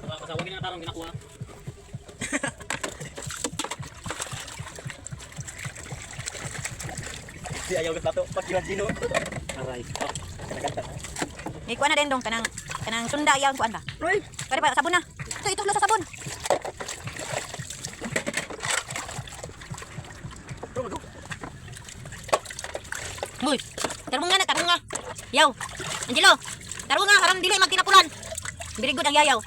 Pasawagin na tarong ginakuha. Si ayaw ka plato. Pag Gino. Aray. Oh. Nakanta. May kuan na din dong kanang kanang sunda yaw kuan ba. Uy! Pwede pa sabon na. Ito ito sa sabon. Uy, tarong nga na, tarong nga. Yaw. Angelo, tarong nga karon dili magtinapulan. Very good ang yayaw.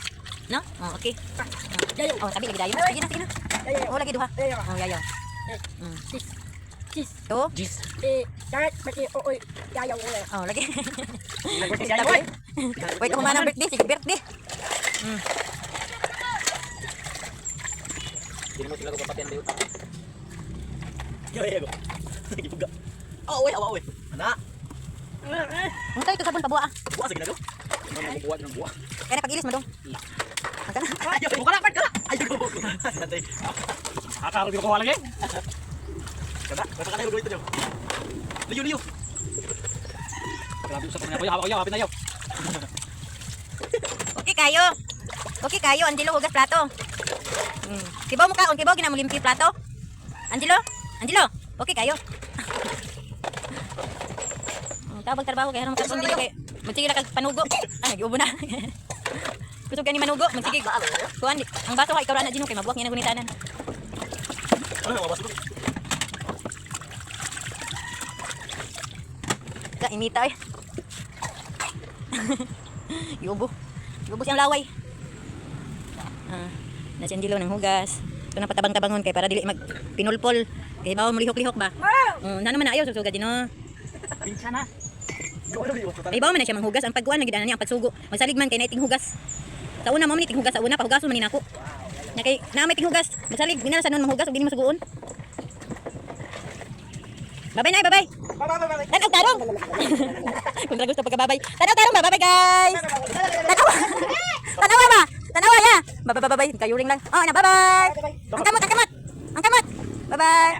No? Oh, okay. Yayaw. Oh, tabi lagi dayon. Sige na, sige na. Oh, lagi duha. Oh, yayaw. Sis. Sis. To. Jis. Eh, darat pati oy yayaw ulo. Oh, lagi. Yayaw, oy. Wait, ako man ang birthday. Sige, birthday. Hindi mo sila kapatid ang utak. Yo, yo, yo. Gibuga. Oh, oy, awa, oy. Ana. Ang tayo ito sabon pabuha. Ah. Buwa sa ginagawa. Ano mo buwa ng buwa? Kaya na pag-ilis mo dong. Ang kana. Ayaw, buka na, part ka na. Ayaw, ko. Natay. Nakakaroon ko lagi. Kada, kada kada ito nyo. Liyo, liyo. Grabe usap na kuya, hawak kuya, hapin na yaw. Okay kayo. Okay kayo, Angelo hugas plato. Kibaw mo kaon, kibaw ginamulimpi plato. Angelo? Angelo, okay kayo. Tawag trabaho kay haron makasund dili kay magsige ra kag panugo. Ay, giubo na. Kusog kani manugo, magsige. Kuan, ang bato ka ikaw ra na Gino kay mabuak niya na gunitanan. Ano, mabasok ko. Ka imita ay. Giubo. Giubo siyang laway. Ah, na si Angelo ng hugas. Ito na patabang-tabangon kay para dili mag pinulpol. Kay bawo mo lihok-lihok ba? Na naman na ayaw susuga din no. Pinsa na. Ano, liyo. Ay bawo man na siya manghugas ang pagkuan lagi niya ang pagsugo. Magsalig man kay naiting hugas. Sa una mo man iting hugas sa una pahugason man ni nako. Nya kay naa may tinghugas. Magsalig binala sa nun manghugas ug dili masuguon. Babay na, babay. Tanaw tarong. Kung gusto pagkababay. Tanaw tarong ba? Babay guys. Tanawa. Tanawa ba? Tanawa ya. Babay babay. Kayo ring lang. Oh, na babay. Ang kamot, ang kamot. Ang kamot. Babay.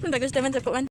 Kung gusto man sa kuan.